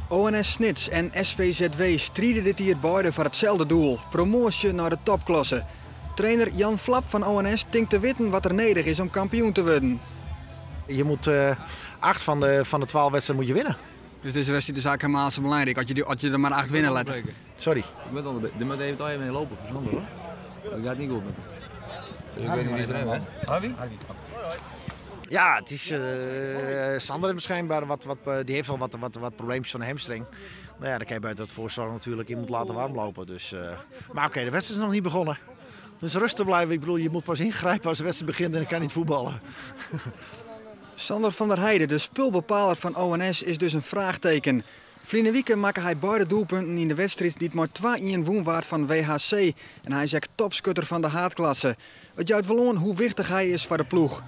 ONS Snits en SVZW stride dit jier beide foar itselde doel, promoasje nei de topklasse. Trainer Jan Vlap fan ONS tinkt te witten wat der nedich is om kampioen te wurden. Je moet 8 van de 12 wedstrijden moet je winnen. Dus dizze wedstriid is eigentlik hielendal sa belangryk, as je der mar 8 winne litte. Sorry. Ik moet even even mee lopen voor Sander, hoor. Dat gaat niet goed met hem. Ik weet niet wie is er hè? Harvey? Ja, het is, Sander heeft schijnbaar wat, wat, die heeft al wat, wat, wat probleempjes van de hamstring. Nou ja, dan kan je buiten het voorzorg natuurlijk iemand laten warmlopen. Dus, maar oké, de wedstrijd is nog niet begonnen. Dus rustig blijven. Ik bedoel, je moet pas ingrijpen als de wedstrijd begint en dan kan je niet voetballen. Sander van der Heijden, de spulbepaler van ONS, is dus in fraachtteken. Ferline wike makke hy beide doelpunten yn de wedstriid dy't mei 2-1 wûn waard fan WHC. En hy is ek topskutter fan de haadklasse. It jout wol oan hoe wichtich hy is foar de ploech.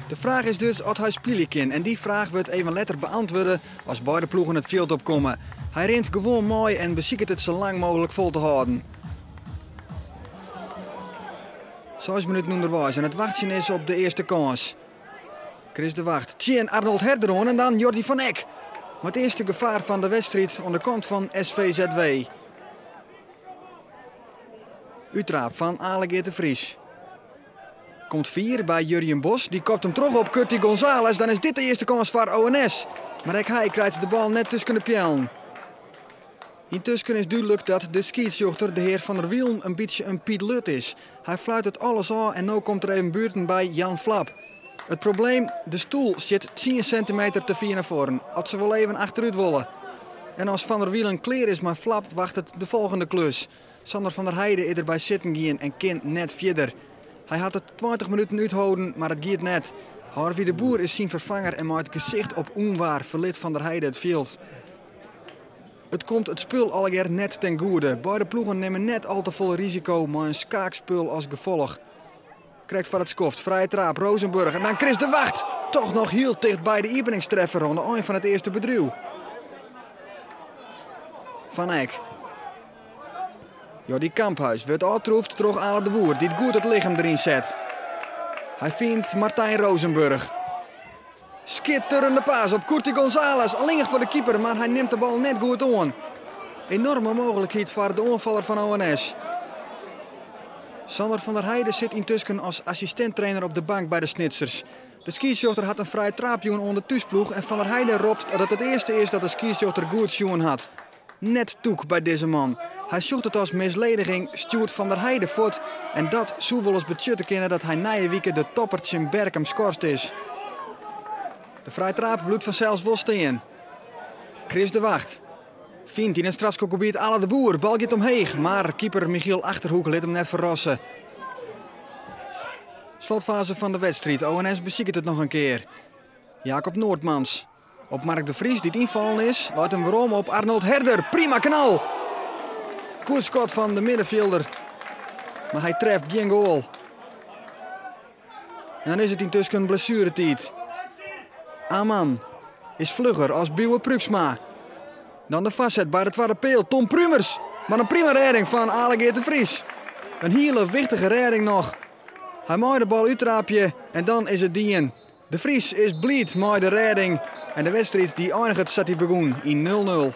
De fraach is dus oft hy spylje kin. En dy fraach wurdt even letter beäntwurde as beide ploegen it fjild opkomme. Hy rint gewoan mei en besiket it sa lang mooglik fol te hâlden. 6 minuten ûnderweis en it wachtsjen is op de earste kâns. Chris de Wacht tsjin Arnold Herder oan en dan Jordi van Eck. Mei it earste gefaar fan de wedstriid oan de kant fan SVZW. Úttraap fan Ale Geert de Vries. Komt fier by Jurjen Bos, dy kopt him troch op Curty Gonzales. Dan is dit de earste kâns foar ONS. Mar ek hy krijt de bal net tusken de peallen. Yntusken is dúdlik dat de skiedsrjochter, de hear Van der Wielen, in bytsje in Piet Lut is. Hy fluit it alles ôf en no komt er even buerten by Jan Vlap. It probleem, de stoel sit 10 sintimeter te fier nei foaren, as se wol even achterút wolle. En as Van der Wielen klear is mei Vlap, wachtet de folgjende klus. Sander van der Heijden is derby sitten gien en kin net fierder. Hy hat it 20 minuten útholden, mar it giet net. Harvey de Boer is syn ferfanger en mei it gesicht op ûnwaar ferlit Van der Heijden it fjild. It komt it spul allegear net ten goede. Beide ploegen nimme net al te folle risiko mei in skaakspul as gefolch. Krekt foar it skoft, frije traap, Rozenburg en dan Chris de Wacht! Toch noch hiel ticht by de iepeningstreffer oan de ein fan it earste bedriuw. Van Eck. Jordi Kamphuis wurdt ôftroefd troch Ale de Boer, dy't goed it lichem deryn set. Hy fynt Martijn Rozenburg. Skitterende pass op Curty Gonzales, allinnich foar de keeper, mar hy nimt de bal net goed oan. Enoarme mooglikheid foar de oanfaller fan ONS. Sander van der Heijden sit yntusken as assistint-trainer op de bank by de Snitsers. De skiedsrjochter hat in frije traap jûn oan de thúsploech en Van der Heijden ropt dat it it earste is dat de skiedsrjochter goed sjoen hat. Net tûk by dizze man. Hy sjocht it as mislediging, stjoert Van der Heijden fuort en dat soe wolris betsjutte kinne dat hy nije wike de topper tsjin Berkum skorst is. De frije traap bliuwt fansels wol stean. Chris de Wacht fynt yn it strafskopgebiet Ale de Boer. Bal giet omheech, mar keeper Michiel Achterhoek lit him net ferrasse. Slotfaze fan de wedstriid. ONS besiket it noch in kear. Jacob Noordmans op Mark de Vries, dy't ynfallen is, leit him werom op Arnold Herder. Prima knal! Goed skot fan de middenfjilder, mar hy treft gjin goal. En dan is it yntusken blessueretiid. Aman is flugger as Biwe Pruiksma. Dan de foarset by de twadde peal, Tom Prumers. Mar in prima rêding fan Ale Geert de Vries. In hiele wichtige rêding noch. Hy mei de bal úttraapje en dan is it dien. De Vries is bliid mei de rêding en de wedstriid dy einiget sa't dy begûn yn 0-0.